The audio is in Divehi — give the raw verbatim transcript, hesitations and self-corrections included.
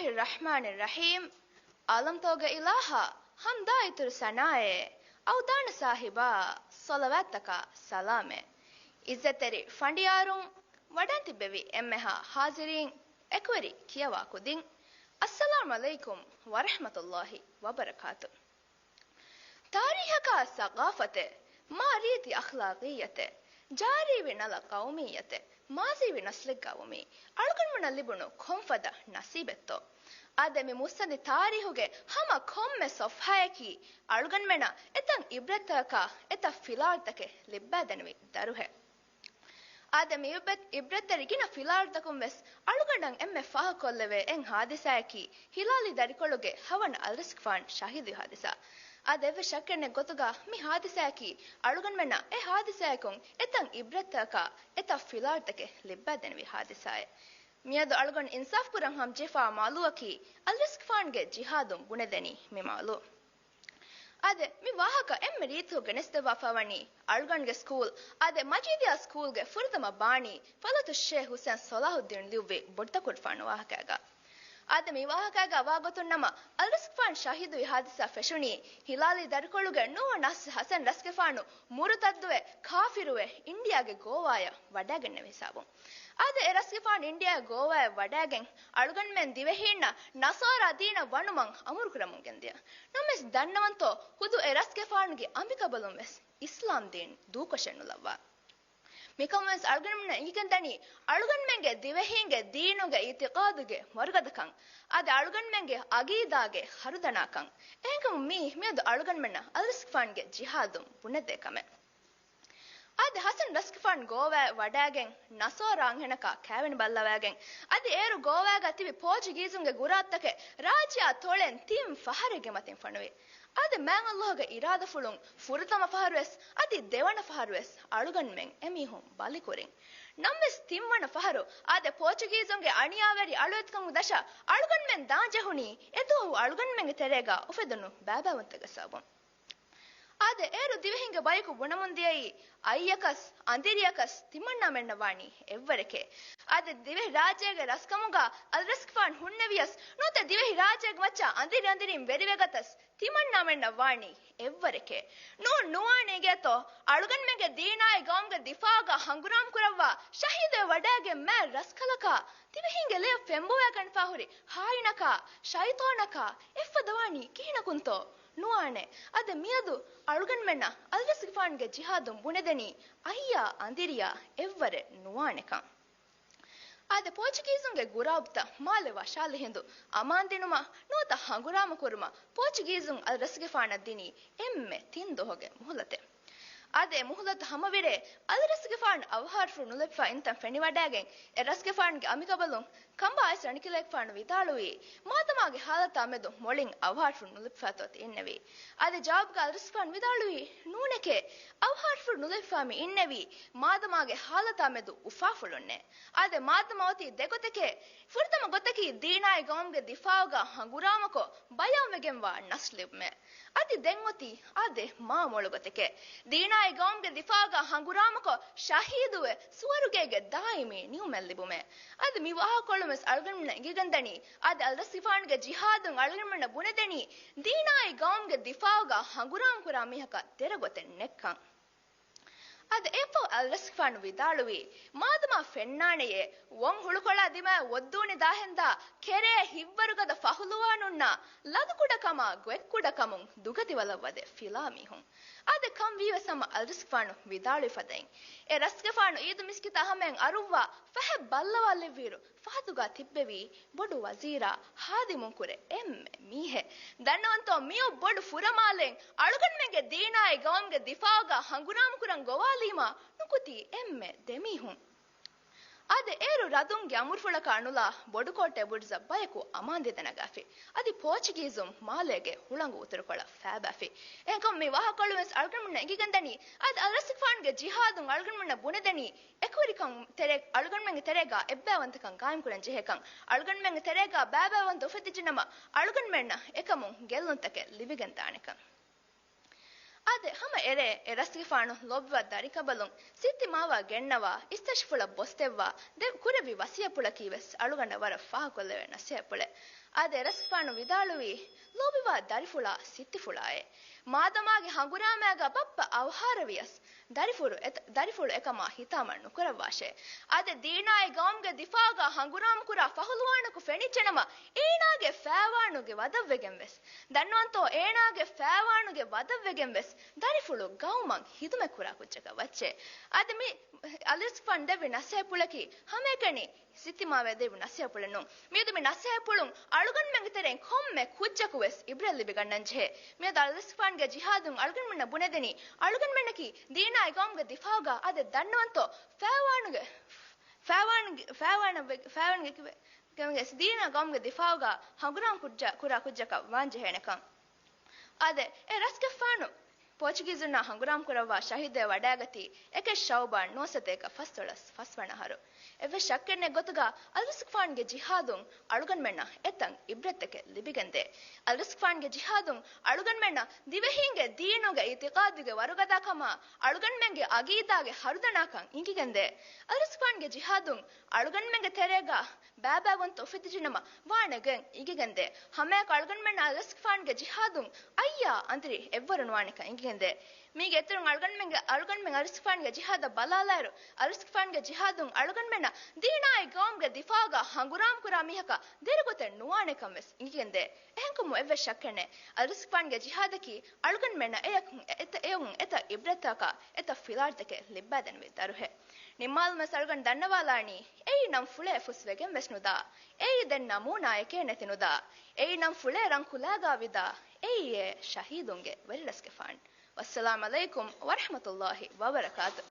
الرحمن الرحيم. ޢާލަމްތަކުގެ އިލާހާ ޙަމްދާ އިތުރު ސަނާއެއް، އަވްދާން ސާހިބާ ޞަލަވާތްތަކާ ސަލާމެއް. ޢިއްޒަތްތެރި ފަނޑިޔާރުން، ވަޑައިގެން ތިއްބެވި އެންމެހާ ޙާޟިރީން، އެކުވެރި ކިޔަވާ ކުދިން، އައްސަލާމް ޢަލައިކުމް ވަރަޙްމަތުﷲި ވަބަރަކާތު. ތާރީޚަކާ ސަޤާފަތެއް، މާ ރީތި އަޚްލާޤިއްޔަތެއް، ޖާރީވި ނަލަ ޤައުމިއްޔަތެއް، މާޒީވި ނަސްލެއްގަ ވުމީ، އަޅުގަނޑުމެންނަށް ލިބުނު ކޮންފަދަ ނަސީބެއްތޯ؟ އާދެ، މި މުއްސަނދި ތާރީޚުގެ ހަމަ ކޮންމެ ޞަފްޙާއަކީ އަޅުގަނޑުމެންނަށް އެތަން ޢިބްރަތްތަކާ އެތައް ފިލާވަޅުތަކެއް ލިއްބައިދެންވި ދަރުހެއް. އާދެ، މި ޢިބްރަތް، ޢިބްރަތްތެރި ގިނަ ފިލާވަޅުތަކުން ވެސް އަޅުގަނޑަށް އެންމެ ފާހަގަކޮށްލެވޭ އެއް ޙާދިސާއަކީ ހިލާލީ ދަރިކޮޅުގެ ހަވަނަ އަލްރިޒްޤުފާން ޝަހީދުވި ޙާދިސާ. އާދެ، އެއްވެސް ޝައްކެއް ނެތް ގޮތުގަ މި ޙާދިސާއަކީ އަޅުގަނޑުމެންނަށް އެ ޙާދިސާއަކުން އެތަން ޢިބްރަތްތަކާ އެތައް ފިލާވަޅުތަކެއް ލިއްބައިދެންވި ޙާދިސާއެއް. މިއަދު އަޅުގަނޑު އިންސާފު ކުރަން ހަމަޖެހިފާ މައުޟޫޢަކީ އަލްރިޒްޤުފާންގެ ޖިހާދުން ބުނެދެނީ މި މައުޟޫޢު. އާދެ، މި ވާހަކަ އެންމެ ރީތިކޮށް ގެނެސްދެއްވާފައިވަނީ އަޅުގަނޑުގެ ސްކޫލް، އާދެ، މަޖީދިއްޔާ ސްކޫލްގެ ފުރަތަމަ ބާނީ ފަޟީލަތުއްޝޭޚް ޙުސައިން ޞަލާޙުއްދީން ލިޔުއްވި ބޮޑުތަކުރުފާނު ވާހަކައިގަ. އާދެ، މި ވާހަކައިގަ ވާގޮތުން ނަމަ، އަލްރިޒްޤުފާން ޝަހީދުވި ޙާދިސާ ފެށުނީ ހިލާލީ ދަރިކޮޅުގެ ނޫހު ނަސް ޙަސަން ރަސްގެފާނު މުރުތައްދުވެ ކާފިރުވެ އިންޑިޔާގެ ގޯވާޔަށް ވަޑައިގެންނެވި ހިސާބުން. އާދެ، އެ ރަސްގެފާނު އިންޑިޔާގެ ގޯވާޔަށް ވަޑައިގެން އަޅުގަނޑުމެން ދިވެހީންނަށް ނަޞާރާ ދީނަށް ވަނުމަށް އަމުރު ކުރަމުން ގެންދިޔަ. ނަމަވެސް ދަންނަވަންތޯ، ޚުދު އެ ރަސްގެފާނުގެ އަނބިކަނބަލުން ވެސް އިސްލާމް ދީން ދޫކޮށެއް ނުލައްވާ. މިކަމުން ވެސް އަޅުގަނޑުމެންނަށް އެނގިގެންދަނީ އަޅުގަނޑުމެންގެ ދިވެހީންގެ ދީނުގެ އިޢުތިޤާދުގެ ވަރުގަދަކަން، އާދެ، އަޅުގަނޑުމެންގެ ޢަޤީދާގެ ހަރުދަނާކަން. އެހެންކަމުން މީ މިއަދު އަޅުގަނޑުމެންނަށް އަލްރިޒްޤުފާންގެ ޖިހާދުން ބުނެދޭ ކަމެއް. އާދެ، ޙަސަން ރަސްގެފާނު ގޯވާއަށް ވަޑައިގެން ނަޞާރާ އަންހެނަކާ ކާވެނި ބައްލަވައިގެން، އަދި އޭރު ގޯވާގަ ތިބި ޕޯޗުގީޒުންގެ ގުރާތަކެއް ރާއްޖެއާ ތޮޅެން ތިން ފަހަރެއްގެ މަތިން ފޮނުވި. އާދެ، މާތް ﷲގެ އިރާދަފުޅުން ފުރަތަމަ ފަހަރުވެސް އަދި ދެވަނަ ފަހަރުވެސް އަޅުގަނޑުމެން އެމީހުން ބަލިކުރިން. ނަމަވެސް ތިންވަނަ ފަހަރު އާދެ، ޕޯޗުގީޒުންގެ އަނިޔާވެރި އަޅުވެތިކަމުގެ ދަށަށް އަޅުގަނޑުމެން ދާންޖެހުނީ އެދުވަހު އަޅުގަނޑުމެންގެ ތެރޭގަ އުފެދުނު ބައިބައިވަންތަކުގެ ސަބަބުން. އާދެ، އޭރު ދިވެހިންގެ ބަޔަކު ބުނަމުން ދިޔައީ، އައްޔަކަސް އަނދިރިޔަކަސް ތިމަންނާމެންނަށް ވާނީ އެއްވަރެކޭ. އާދެ، ދިވެހިރާއްޖޭގެ ރަސްކަމުގަ އަލްރިޒްޤުފާން ހުންނެވިޔަސް، ނުވަތަ ދިވެހިރާއްޖޭގެ މައްޗަށް އަނދިރި އަނދިރިން ވެރިވެގަތަސް، ތިމަންނާމެންނަށް ވާނީ އެއްވަރެކޭ. ނޫން، ނުވާނެ އިނގޭތޯ، އަޅުގަނޑުމެންގެ ދީނާއި ގައުމުގެ ދިފާޢުގަ ހަނގުރާމަ ކުރައްވާ ޝަހީދުވެ ވަޑައިގެން މާތް ރަސްކަލަކާ، ދިވެހީންގެ ލެޔަށް ފެންބޮވައިގަންނަވާފަ ހުރި ޚާއިނަކާ، ޝައިޠާނަކާ އެއްފަދަ ވާނީ ކިހިނަކުންތޯ؟ ނުވާނެ. އަދި މިއަދު އަޅުގަނޑުމެންނަށް އަލްރިޒްޤުފާންގެ ޖިހާދުން ބުނެދެނީ އައްޔާ އަނދިރިޔާ އެއްވަރެއް ނުވާނެކަން. އާދެ، ޕޯޗުގީޒުންގެ ގުރާބުތައް މާލެ ވަށާލި ހިނދު އަމާންދިނުމަށް ނުވަތަ ހަނގުރާމަ ކުރުމަށް ޕޯޗުގީޒުން އަލްރިޒްޤުފާނަށް ދިނީ އެންމެ ތިން ދުވަހުގެ މުހުލަތެއް. އާދެ، އެ މުހުލަތު ހަމަވިރޭ އަލްރިޒްޤުފާނު އަވަހާރަފުޅު ނުލިބިފަ އިންތަން ފެނިވަޑައިގެން އެ ރަސްގެފާނުގެ އަނބިކަނބަލުން ކަނބާ އައިސް ރަނިކިލައިގެފާނު ވިދާޅުވީ، މާދަމާގެ ހާލަތާ މެދު މޮޅިން އަވަހާރަފުޅު ނުލިބިފަތޯ ތި އިންނެވީ. އަދި ޖަވާބުގަ އަލްރިޒްޤުފާނު ވިދާޅުވީ، ނޫނެކޭ، އަވަހާރަފުޅު ނުލިބިފަ މި އިންނެވީ މާދަމާގެ ހާލަތާ މެދު އުފާފުޅުންނޭ. އާދެ، މާދަމާ އޮތީ ދެގޮތެކޭ. ފުރަތަމަ ގޮތަކީ ދީނާއި ގައުމުގެ ދިފާޢުގަ ހަނގުރާމަކޮށް ބަޔާންވެގެންވާ ނަސް ލިބުމޭ. އަދި ދެން އޮތީ އާދެ، މާ މޮޅު ގޮތެކޭ. ދީނާއި ގައުމުގެ ދިފާޢުގަ ހަނގުރާމަކޮށް ޝަހީދުވެ ސުވަރުގޭގެ ދާއިމީ ނިޢުމަތް ލިބުމޭ. އަދި މި ވާހަކަކޮޅުން ވެސް އަޅުގަނޑުމެންނަށް އެނގިގެންދަނީ، އަދި އަލްރިޒްޤުފާނުގެ ޖިހާދުން އަޅުގަނޑުމެންނަށް ބުނެދެނީ، ދީނާއި ގައުމުގެ ދިފާޢުގަ ހަނގުރާމަ ކުރާ މީހަކަށް ދެރަ ގޮތެއް ނެތްކަން. އަދި އެއަށްފަހު އަލްރިޒްޤުފާނު ވިދާޅުވީ، މާދަމާ ފެންނާނެޔޭ، ވޮން ހުޅުކޮޅާ ދިމާއަށް އޮއްދޫނި ދާހެންދާ ކެރޭ ހިތްވަރުގަދަ ފަހުލުވާނުންނާ ލަދުކުޑަކަމާ ގޮތްކުޑަކަމުން ދުގަދިވަލައްވަދޭ ފިލާ މީހުން. އާދެ، ކަން ވީވެސް ހަމަ އަލްރިޒްޤުފާނު ވިދާޅުވި ފަދައިން. އެ ރަސްގެފާނު އީދު މިސްކިތާ ހަމައިން އަރުއްވާ ފަހަތް ބައްލަވާލެއްވިއިރު، ފަހަތުގަ ތިއްބެވީ ބޮޑު ވަޒީރާ ހާދިމުން ކުރެ އެންމެ މީހެއް. ދަންނަވަންތޯ، މިއޮއް ބޮޑު ފުރަމާލެއިން އަޅުގަނޑުމެންގެ ދީނާއި ގައުމުގެ ދިފާޢުގަ ހަނގުރާމަ ކުރަން ގޮވާލީމާ ނުކުތީ އެންމެ ދެމީހުން. އާދެ، އޭރު ރަދުންގެ އަމުރުފުޅަކާ ނުލާ ބޮޑުކޯޓޭ ބުރުޒަށް ބަޔަކު އަމާންދީދެ ނަގާފި. އަދި ޕޯޗުގީޒުން މާލޭގެ ހުޅަނގު އުތުރުކޮޅަށް ފައިބާފި. އެހެންކަމުން މި ވާހަކަކޮޅުން ވެސް އަޅުގަނޑުމެންނަށް އެނގިގެންދަނީ، އަދި އަލްރިޒްޤުފާނުގެ ޖިހާދުން އަޅުގަނޑުމެންނަށް ބުނެދެނީ، އެކުވެރިކަން ތެރޭ، އަޅުގަނޑުމެންގެ ތެރޭގަ އެއްބައިވަންތަކަން ގާއިމްކުރަން ޖެހޭކަން، އަޅުގަނޑުމެންގެ ތެރޭގަ ބައިބައިވަންތަ އުފެދިއްޖެނަމަ، އަޅުގަނޑުމެންނަށް އެކަމުން ގެއްލުންތަކެއް ލިބިގެންދާނެކަން. އާދެ، ހަމަ އެރޭ އެ ރަސްގެފާނު ލޯބިވާ ދަރިކަނބަލުން ސިއްތިމާވާ ގެންނަވާ އިސްތަށިފުޅަށް ބޮސްދެއްވާ ދެ ކުރެއްވި ވަސިޔަތްޕުޅަކީ ވެސް އަޅުގަނޑަށް ވަރަށް ފާހަގަކޮށްލެވޭ ނަސޭހަތްޕުޅެއް. އާދެ، އެ ރަސްގެފާނު ވިދާޅުވީ، ލޯބިވާ ދަރިފުޅާ ސިއްތިފުޅާއޭ. މާދަމާގެ ހަނގުރާމައިގަ ބައްޕަ އަވަހާރަވިޔަސް، ދަރިފުޅު އެތަ-، ދަރިފުޅު އެކަމާ ހިތާމަ ނުކުރައްވާށޭ. އާދެ، ދީނާއި ގައުމުގެ ދިފާއުގަ ހަނގުރާމަކުރާ ފަހުލުވާނަކު ފެނިއްޖެނަމަ، އޭނާގެ ފައިވާނުގެ ވަދަށްވެގެން ވެސް، ދަންނަވަންތޯ، އޭނާގެ ފައިވާނުގެ ވަދަށް ވެގެން ވެސް ދަރިފުޅު ގައުމަށް ހިދުމަތް ކުރާ ކުއްޖަކަށް ވައްޗޭ. އަދި މި އަލިރިޒްގުފާނު ދެއްވި ނަސޭހަތްޕުޅަކީ ހަމައެކަނި ސިއްތިމާވެ ދެއްވި ނަސޭހަތްޕުޅެއް ނޫން. މިއަދު މި ނަސޭހަތްޕުޅުން އަޅުގަނޑުމެންގެ ތެރެއިން ކޮންމެ ކުއްޖަކު ވެސް އިބްރަތް ލިބިގަންނަން ޖެހޭ. މިއަދު އަލިރިޒްގުފާނުގެ ޖިހާދުން އަޅުގަނޑުމެންނަށް ބުނެދެނީ، އަޅުގަނޑުމެންނަކީ ދީނާއި ގައުމުގެ ދިފާއުގަ އާދެ، ދަންނަވަންތޯ، ފައިވާނުގެ، ފައިވާނުގެ، ފައިވާނަށް ވެ-، ފައިވާނުގެ ކިބެ-، ކެމެގެސް ދީނާ ގައުމުގެ ދިފާއުގަ ހަނގުރާމަ ކުއްޖަ-، ކުރާ ކުއްޖަކަށް ވާންޖެހޭނެކަން. އާދެ، އެ ރަސްގެފާނު ޕޯޗުގީޒުންނާ ހަނގުރާމަ ކުރައްވާ ޝަހީދޭ ވަޑައިގަތީ އެކެއް ޝައުބާން ނުވަސަތޭކަ ފަސްދޮޅަސް ފަސްވަނަ އަހަރު. އެއްވެސް ޝައްކެއް ނެތް ގޮތުގަ އަލިރިޒްގުފާނުގެ ޖިހާދުން އަޅުގަނޑުމެންނަށް އެތައް އިބްރަތްތަކެއް ލިބިގެންދޭ. އަލިރިޒްގުފާނުގެ ޖިހާދުން އަޅުގަނޑުމެންނަށް ދިވެހީންގެ ދީނުގެ އިތިޤާދުގެ ވަރުގަދަކަމާ، އަޅުގަނޑުމެންގެ އަގީދާގެ ހަރުދަނާކަން އިނގިގެންދޭ. އަލިރިޒްގުފާނުގެ ޖިހާދުން އަޅުގަނޑުމެންގެ ތެރޭގަ ބައިބައިވަންތަ އުފެދިޖެނަމަ ވާނެ ގޮތް އިނގިގެންދޭ. ހަމައެކަ އަޅުގަނޑުމެންނަށް އަލިރިޒްގުފާނުގެ ޖިހާދުން އައްޔާ އަނދިރި އެއްވަރުނުވާނެކަން އިނގިގެންދޭ. މީގެ އިތުރުން އަޅުގަނޑުމެންގެ، އަޅުގަނޑުމެން އަލިރިޒްގުފާނުގެ ޖިހާދަށް ބަލާލާއިރު، އަލިރިޒްގުފާނުގެ ޖިހާދުން އަޅުގަނޑުމެންނަށް ދީނާއި ގައުމުގެ ދިފާއުގަ ހަނގުރާމަ ކުރާ މީހަކަށް ދިރިގޮތެއް ނުވާނެކަން ވެސް އިނގިގެންދޭ. އެހެންކަމުން އެއްވެސް ޝައްކެއް ނެތް، އަލިރިޒްގުފާނުގެ ޖިހާދަކީ އަޅުގަނޑުމެންނަށް އެޔަކުން އެ-، އެތަ-، އެޔަކުން އެތައް އިބްރަތްތަކާ އެތައް ފިލާވަޅުތަކެއް ލިއްބައިދެންވީ ދަރުހެއް. ނިންމާލުމަށް އަޅުގަނޑު ދަންނަވާލާނީ، އެއީ ނަން ފުޅޭ ފުސްވެގެން ވެސް ނުދާ، އެއީ ދެން ނަމޫނާއެކޭ ނެތި ނުދާ، އެއީ ނަން ފުޅޭ ރަން ކުލާގާ ވިދާ، އެއީ އެ ޝަހީދުންގެ ވެރިރަސްގެފާން. ވައްސަލާމް ޢަލައިކުމް ވަރަޙްމަތުﷲި ވަބަރަކާތު.